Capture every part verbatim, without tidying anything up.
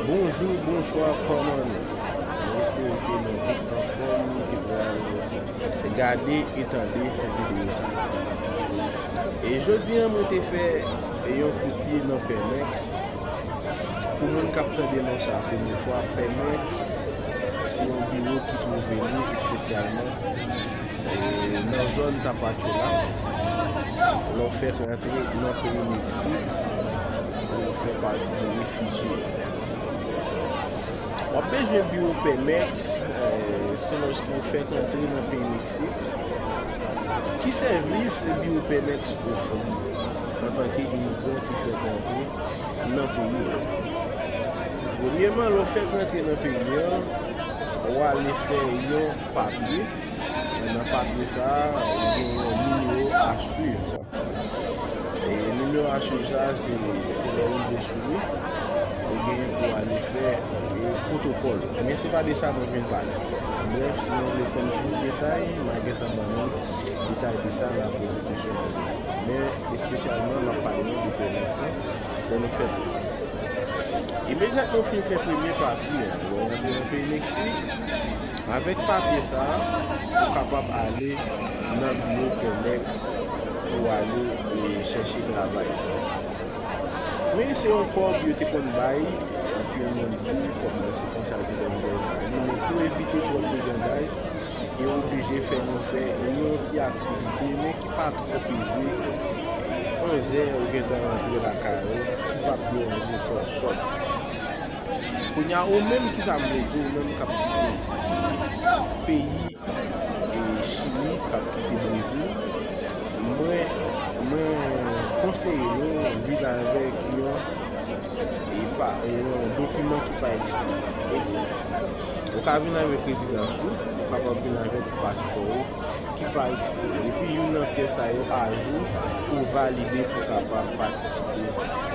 Bonjou, bonswa, kòman nou ye? Mwen espere ke nou tout anfòm ki pral gade e tande videyo sa. E jodi a, mwen te fè yon kout pye nan Pemex. Pou moun k ap tande non sa a premye fwa, Pemex se yon biwo ki twouve li espesyalman e, nan zòn Tapachula, lè w fèk rantre nan peyi Meksik, ou fè pati de refijye. W ap bezwen biwo Pemex, e, se lòske w fèk rantre nan peyi Meksik. Ki sèvis biwo Pemex ofri antanke imigran ki fèk rantre nan peyi a? Premyèman, lè w fèk rantre nan peyi a, w ale fè yon papye. Nan papye sa a, ou gen yon nimewo a swiv. E nimewo a swiv sa a, se, se lè w rive sou li, ou genyen pou w ale fè, e, pwotokòl. Men se pa de sa nou vin pale. Brèf, si nou vle konn plis detay, m a gentan ban nou detay de sa, n a poze kesyon nan vin. Men espesyalman, m ap pale nou de Pemex lan, lè nou fè premye. Imedyatman w fin fè premye papye a, lè w rantre nan peyi Meksik, avèk papye sa a, ou kapab ale nan biwo Pemex pou w ale, e, chèche travay. Men se yon kòb yo te konn bay, anpil moun di kòb la se konsa yo te konn bèz bay li, men pou evite twòp brigandaj, yo oblije fè nou fè yon ti aktivite, men ki pa twò peze, e, onzè ou gentan rantre lakay ou, ki p ap deranje pèsòn. Kounye a, ou menm, ki sa m vle di, ou menm k ap kite, e, peyi, e, Chili, k ap kite Brezil, mwen, mwen konseye nou vin avèk yon, e, pa, e, yon dokiman ki pa ekspire. Egzanp, ou ka vin avèk rezidans ou, ou kapab vin avèk paspò ou ki pa ekspire. Depi youn nan pyès sa yo ajou, ou valide pou kapab patisipe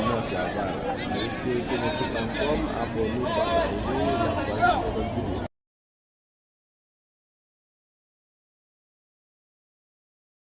nan travay la. Mwen espere ke nou tout anfòm, abòne,